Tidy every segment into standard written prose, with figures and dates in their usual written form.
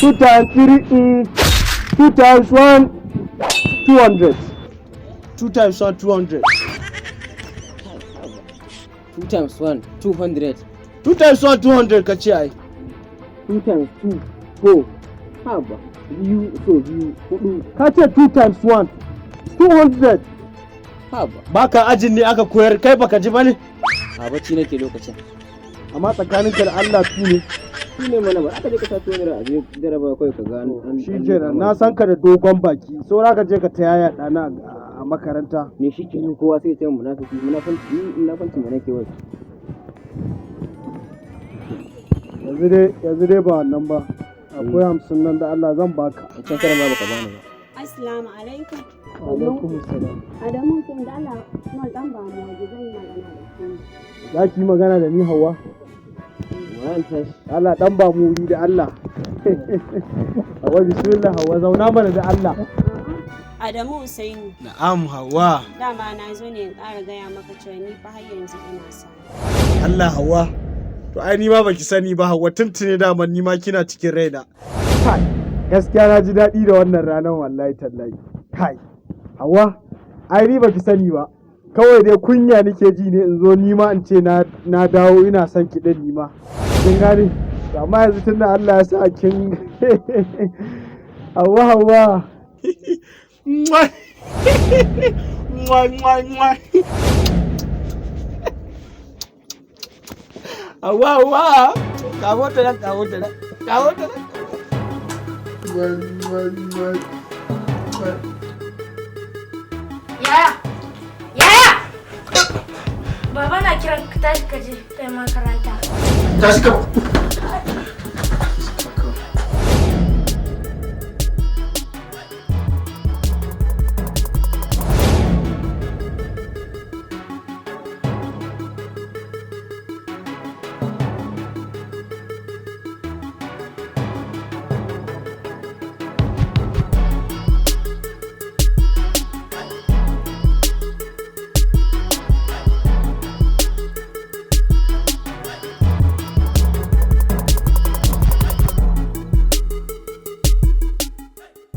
2 times 3, 2 times 1, 200. 2 times 1, 200. 2 times 1, 200. 2 times 1, 200 ka ce ai. 2 times 2, 4. Haba, biyu so biyu, hudu. Ka ce 2 times 1, 200. Haba. Baka ajin ne aka koyar, kai baka ji bane? A bacci nake lokacin. Amma tsakaninka da Allah 2 ne. Shi ne mana ba aka je ka sa 200 a je jaraba kawai ka ga an Shi kenan, na san ka da dogon baki. Saura ka je ka ta yaya ɗana a makaranta. Ne shi kenan, kowa sai ya ce mun munafiki, munafanci, munafanci me nake wai. Yanzu dai ba wannan ba. Akwai 50 nan da Allah zan baka. A can karan ma baka bani ba. Assalamu alaikum. Alaikum salam. Adamu sun da Allah kuma dan ba mu waje, zan yi magana da ku. Za ki yi magana da ni, Hauwa? Wannan tashi. Allah dan ba mu wuri da Allah. Hauwa, bismillah. Hauwa, zauna mana da Allah. Adamu Usaini, Na'am, Hauwa. dama na zo ne in ƙara gaya maka cewa ni fa har yanzu ina son. Allah, Hauwa. To ai ni ma baki sani ba, Hauwa, tuntune daman ni ma kina cikin raina. Kai, gaskiya na ji daɗi da wannan ranar, wallahi tallahi. Kai, Hauwa, ai ni baki sani ba. Kawai dai kunya nake ji ne in zo ni ma in ce na dawo ina son ki din ni ma. Kin gane? To amma yanzu tunda Allah ya sa kin, Hauwa, Hauwa. Mwah. Mwah, mwah, mwah. Hauwa, Hauwa. Kawo ta nan, kawo ta nan, kawo ta nan. Mwah, mwah, mwah. Mwah. Yaya! Yaya! Baba na kiran ka, tashi ka je kai makaranta. Tashi ka.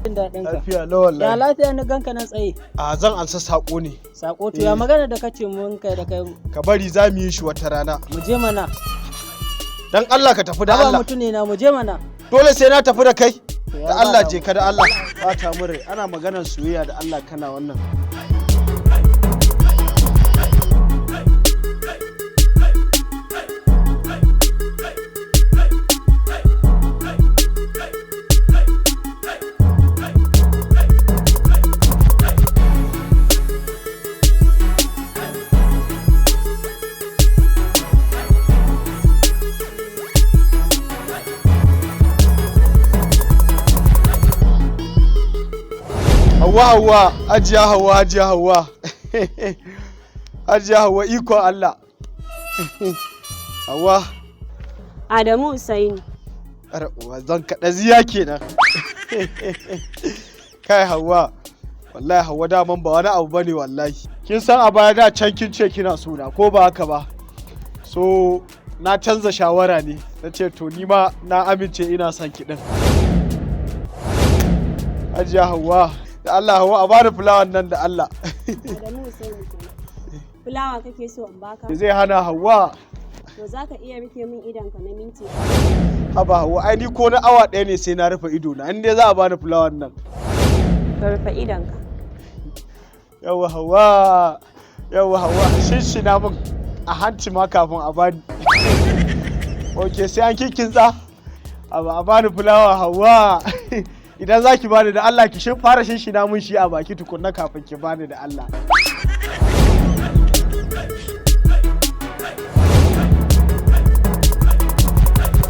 Jin daɗin ka. Lafiya lau wallahi. Ya lafiya na ganka nan tsaye? A zan ansa sako ne. Sako? To ya magana da kace mun kai da kai? Ka bari, za mu yi shi wata rana. Mu je mana. Dan Allah ka tafi da Haba Allah. mutune na, mu je mana. Dole sai na tafi da kai? To ya Da Allah ba je ka da Allah. Bata mu rai. Ana maganar soyayya da Allah kana wannan. Hauwa, Hauwa, Hajiya Hauwa, Hajiya Hauwa. Hajiya Hauwa, ikon Allah. Hauwa, Adamu Usaini. ara uwa zan kaɗa ziya kenan. Kai Hauwa, wallahi Hauwa, daman ba wani abu bane wallahi. Kin san a baya da can kin ce kina sona, ko ba haka ba? So na canza shawara ne, na ce to ni ma na amince ina son ki din. Hajiya Hauwa, da Allah Hauwa, a bani fulawan nan da Allah. Adamu Usaini kenan. Fulawa kake so in baka? Zai hana, Hauwa? To za ka iya rufe min idonka na minti? Haba Hauwa, ai ni ko na awa 1 ne sai na rufe ido na, in dai za a bani fulawan nan. Ka rufe idonka. Yawwa Hauwa, yawwa Hauwa, shinshina min a hanci ma kafin a bani. Ok, sai an kinkintsa. Aba a bani fulawa, Hauwa. Idan za ki bani, da Allah ki shin fara shinshina min shi a baki tukunna kafin ki bani da Allah.